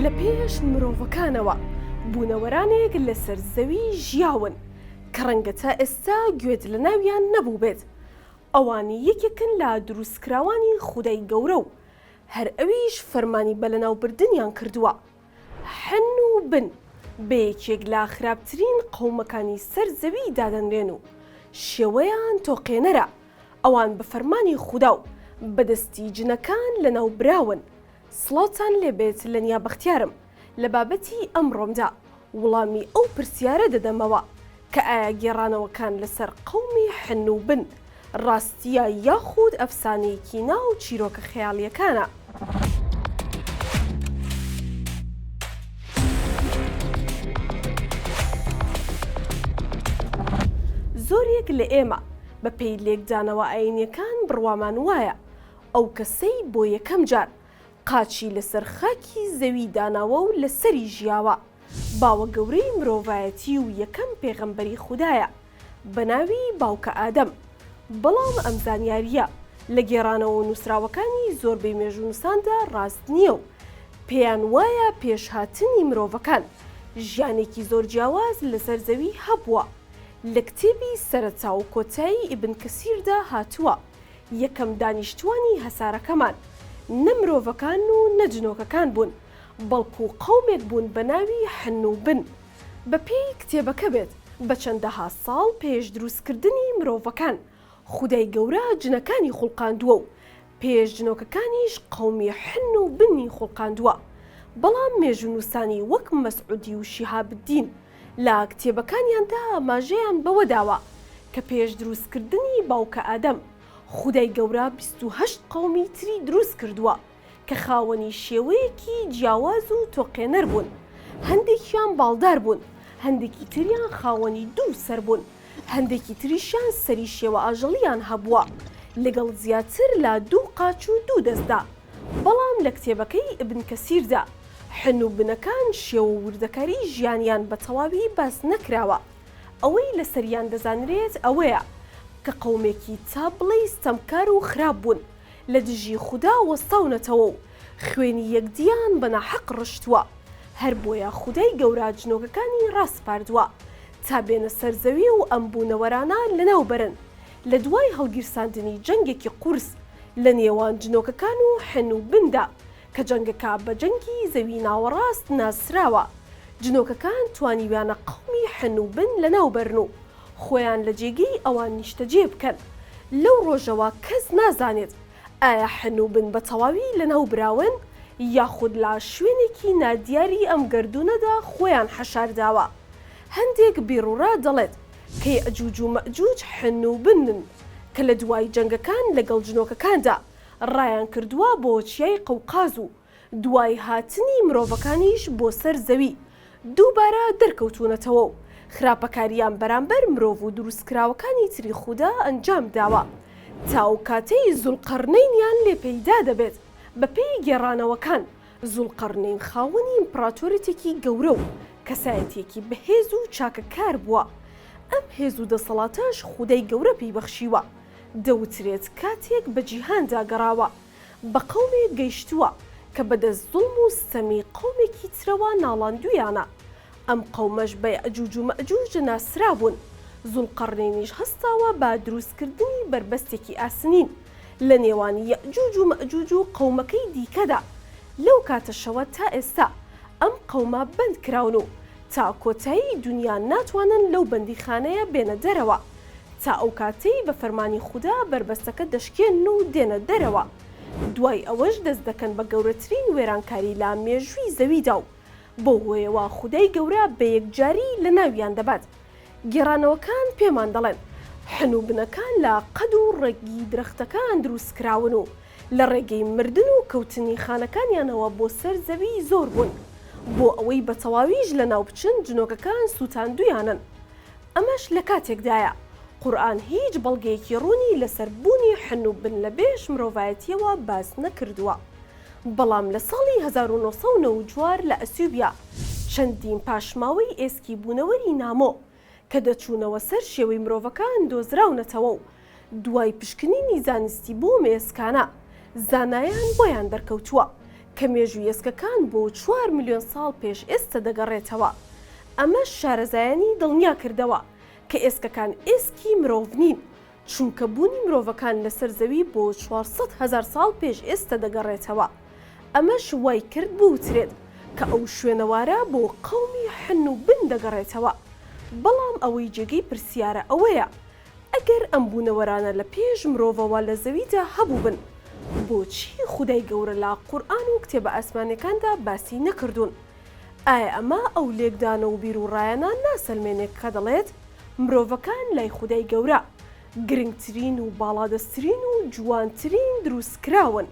لە پێش مرۆڤەکانەوە بوونەوەرانێک لەسەر زەوی ژیاون کە ڕەنگە تا ئێستا گوێت لە ناویان نەبووبێت، ئەوان یەکێکن لە دروستکراوانی خودای گەورە و هەر ئەویش فەرمانی بە لەناوبردنیان کردووە. حەن و بن بە یەکێک لە خراپترین قەومەکانی سەر زەوی دادەنرێن و شێوەیان تۆقێنەرە، ئەوان بە فەرمانی خودا و بە دەستی جنەکان لەناو براون. سڵاوتان لێبێت لەنیا بەختیارم لە بابەتی ئەمڕۆمدا وڵامی ئەو پرسیارە دەدەمەوە کە ئایا گێڕانەوەکان لەسەر قەومی حن و بن ڕاستییە یاخود ئەفسانەیەکی ناو چیرۆکە خەیاڵییەکانە؟ زۆرێک لە ئێمە بە پێی لێکدانەوە ئایینیەکان بڕوامان وایە ئەو کەسەی بۆ یەکەم جار قاچی لەسەر خاکی زەوی داناوە و لەسەری ژیاوە باوە گەورەی مرۆڤایەتی و یەکەم پێغەمبەری خودایە بە ناوی باوکە ئادەم، بەڵام ئەم زانیارییە لە گێڕانەوە و نووسراوەکانی زۆربەی مێژوونووساندا ڕاست نییە و پێیان وایە پێش هاتنی مرۆڤەکان ژیانێکی زۆر جیاواز لەسەر زەوی هەبووە. لە کتێبی سەرەتا و کۆتایی ئیبن کەسیردا هاتووە، یەکەم دانیشتووانی هەسارەکەمان نە مرۆڤەکان و نە جنۆکەکان بوون، بەڵکو قەومێک بوون بە ناوی حن و بن. بە پێی کتێبەکە بێت، بە چەندەها ساڵ پێش دروستکردنی مرۆڤەکان، خودای گەورە جنەکانی خوڵقاندووە و پێش جنۆکەکانیش قەومی حن و بنی خوڵقاندووە. بەڵام مێژوونووسانی وەک مەسعودی و شیهاب الدین لە کتێبەکانیاندا ئاماژەیان بەوە داوە کە پێش دروستکردنی باوکە ئادەم، خودای گەورە 28 قەومی تری دروست کردووە کە خاوەنی شێوەیەکی جیاواز و تۆقێنەر بوون، هەندێکیان باڵدار بوون، هەندێکی تریان خاوەنی دوو سەر بوون، هەندێکی تریشیان سەری شێوە ئاژەڵیان هەبووە لەگەڵ زیاتر لە دوو قاچ و دوو دەستدا، بەڵام لە کتێبەکەی ئیبن کەسیردا حن و بنەکان شێوە و وردەکاری ژیانیان بە تەواوی باس نەکراوە، ئەوەی لەسەریان دەزانرێت ئەوەیە کە قەومێکی تا بڵێی ستەمکار و خراپ بوون، لە دژی خودا وەستاونەتەوە و خوێنی یەکدیان بە ناحەق ڕشتووە، هەر بۆیە خودای گەورە جنۆکەکانی ڕاسپاردووە تا بێنە سەر زەوی و ئەم بوونەوەرانە لەناو بەرن، لە دوای هەڵگیرساندنی جەنگێکی قورس لە نێوان جنۆکەکان و حن و بندا کە جەنگەکە بە جەنگی زەوی ناوەڕاست ناسراوە، جنۆکەکان توانیویانە قەومی حن و بن لەناو بەرن و خۆیان لە جێگەی ئەوان نیشتەجێ بکەن. لەو ڕۆژەوە کەس نازانێت ئایا حن و بن بە تەواوی لەناو براون یاخود لە شوێنێکی نادیاری ئەم گەردوونەدا خۆیان حەشار داوە. هەندێک بیروڕا دەڵێت کە یەئجوج و مەئجوج حن و بنن کە لە دوای جەنگەکان لەگەڵ جنۆکەکاندا ڕایان کردووە بۆ چیای قەوقاز و دوای هاتنی مرۆڤەکانیش بۆ سەر زەوی دووبارە دەرکەوتوونەتەوە و خراپەکارییان بەرامبەر مرۆڤ و دروستکراوەکانی تری خودا ئەنجام داوە تا ئەو کاتەی زوڵقەڕنەینیان لێ پەیدا دەبێت بەپێی گێڕانەوەکان زوڵقەڕنەین خاوەنی ئیمپڕاتۆرێتێکی گەورە و کەسایەتییەکی بەهێز و چاکەکار بووە ئەم هێز و دەسەڵاتەش خودای گەورە پێی بەخشیوە دەوترێت کاتێک بە جیهاندا گەڕاوە بە قەومێک گەیشتووە کە بە دەست زوڵم و ستەمی قەومێکی ترەوە ناڵاندوویانە، ئەم قەومەش بە یەئجوج و مەئجوج ناسرابوون، زوڵقەڕنەینیش هەستاوە بە دروستکردنی بەربەستێکی ئاسنین لە نێوان یەئجوج و مەئجوج و قەومەکەی دیکەدا، لەو کاتەشەوە تا ئێستا ئەم قەومە بەند کراون و تا کۆتایی دونیا ناتوانن لەو بەندیخانەیە بێنە دەرەوە. تا ئەو کاتەی بە فەرمانی خودا بەربەستەکە دەشکێنن و دێنە دەرەوە، دوای ئەوەش دەست دەکەن بە گەورەترین وێرانکاری لە مێژووی زەویدا و بەو هۆیەوە خودای گەورە بە یەکجاری لەناویان دەبات. گێڕانەوەکان پێمان دەڵێن، حن و بنەکان لە قەد و ڕەگی درەختەکان دروستکراون و لە ڕێگەی مردن و کەوتنی خانەکانیانەوە بۆ سەر زەوی زۆر بوون، بۆ ئەوەی بە تەواویش لەناوبچن جنۆکەکان سووتاندوویانن. ئەمەش لە کاتێکدایە، قورئان هیچ بەڵگەیەکی ڕوونی لەسەر بوونی حن و بن لە بێش مرۆڤایەتییەوە باس نەکردووە. بەڵام لە ساڵی 1994 لە ئەسیوبیا چەندین پاشماوەی ئێسکی بوونەوەری نامۆ کە دەچوونەوە سەر شێوەی مرۆڤەکان دۆزراونەتەوە و دوای پشکنینی زانستی بۆ ئەم ئێسکانە زانایان بۆیان دەرکەوتووە. کە مێژووی ئێسکەکان بۆ چوار ملیۆن ساڵ پێش ئێستە دەگەڕێتەوە، ئەمەش شارەزایانی دڵنیا کردەوە کە ئێسکەکان ئێسکی مرۆڤ نین، چونکە بوونی مرۆڤەکان لەسەر زەوی بۆ 400 هەزار ساڵ پێش ئێستە دەگەڕێتەوە، ئەمەش وای کرد بوترێت کە ئەو شوێنەوارە بۆ قەومی حن و بن دەگەڕێتەوە، بەڵام ئەوەی جێگەی پرسیارە ئەوەیە ئەگەر ئەم بوونەوەرانە لە پێش مرۆڤەوە لە زەویدا هەبووبن، بۆچی خودای گەورە لە قورئان و کتێبە ئاسمانیەکاندا باسی نەکردوون؟ ئایا ئەمە ئەو لێکدانەوە و بیروڕایانە ناسەلمێنێ کە دەڵێت مرۆڤەکان لای خودای گەورە گرنگترین و باڵادەستترین و جوانترین دروستکراون؟